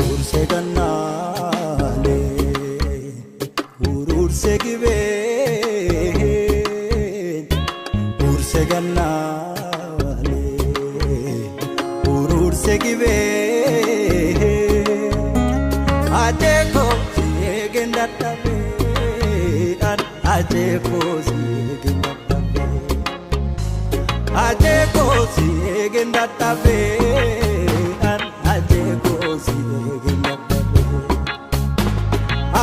Urse gannale, ururse gibeen, urse gannale, ururse gibeen. Ajeko siegen dattabe, ajeko siegen dattabe, ajeko siegen dattabe, ajeko siegen dattabe,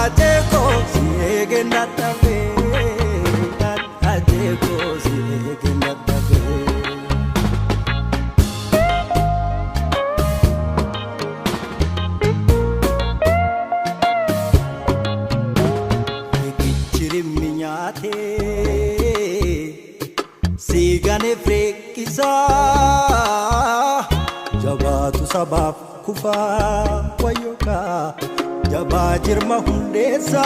ajeko siegen dattabe, ajeko siegen dattabe. Sigane frekkisa jabaatu sabaaf kufaa wayyoka jabaa jirma hundeessa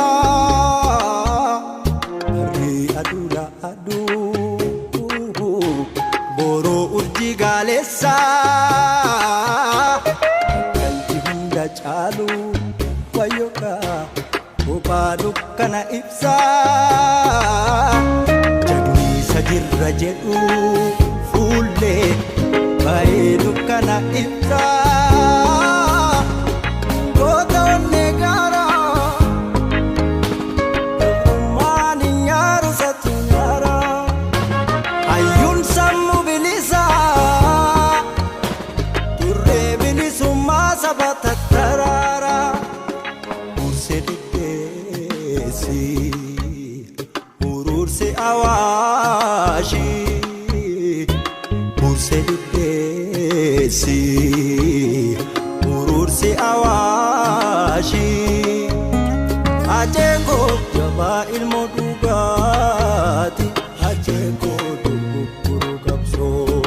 harree aduula aduu boroo urjii gaaleessa galchi hunda caalu wayyoka kophaa dukkana ibsaa. Jirra jedhu fuullee baay'ee dukkana ibsaa. Goota onnee gaaraa tokkummaan hin nyaaru satu nyaaraa. Hayyuun sammuu bilisaa turree bilisummaa saba tattaraaraa. Ursee deddeessi urursi awaashi, urse diddeessi, urursi awaashi. Ajeeko jabaa ilmoo dhugaati, ajeeko dogoggoruu qabsoo.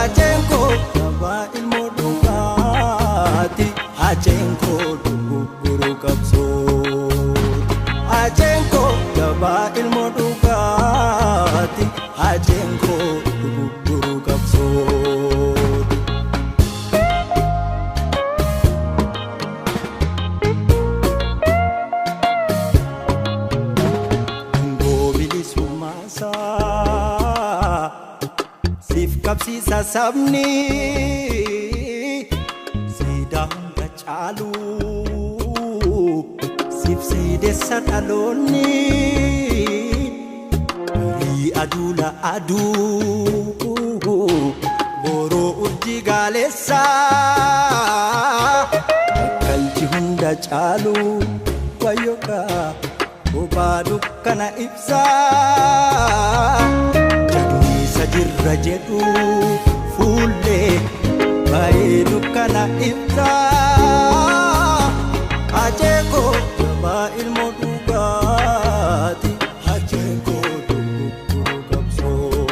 Ajeeko jabaa ilmoo dhugaati, ajeeko dogoggoruu qabsoo. Ajeeko jabaa ilmoo dhugaati, ajeeko dogoggoruu qabsooti. Dungoo bilisummaasaa siif qabsiisa sabni siidaa hunda caalu. Siif siidessa dhaloonni barii aduula aduu boroo urjii gaaleessa galchi hunda caalu wayyoka kophaa dukkana ibsaa. Jagniisa jirra jedhu fuullee baay'ee dukkana ibsaa. Ajeeko jabaa ilmoo dhugaati, ajeeko dogoggoruu qabsoo.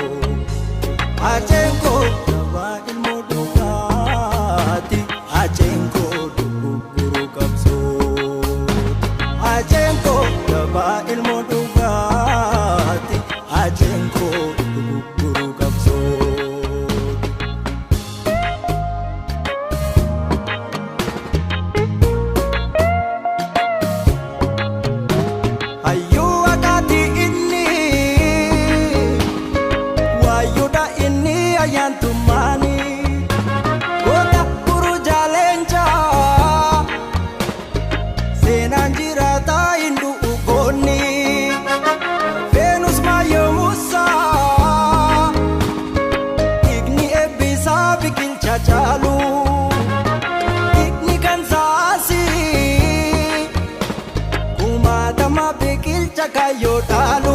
Ajeeko jabaa ilmoo dhugaati, ajeeko dogoggoruu qabsoo. Ajeeko jabaa ilmoo dhugaati, ajeeko dogoggoruu qabsoo. Hayyuu akkaati inni waayyuudha inni ayyaantummaani goota burujaa leencaa seenaan jiraataa hin du'u goonni Veenus maayyoo Musaa dhiigni eebbisaa biqilcha caalu dhiigni kan saasii. Kumaatama biqilcha kaayyoo dhaalu.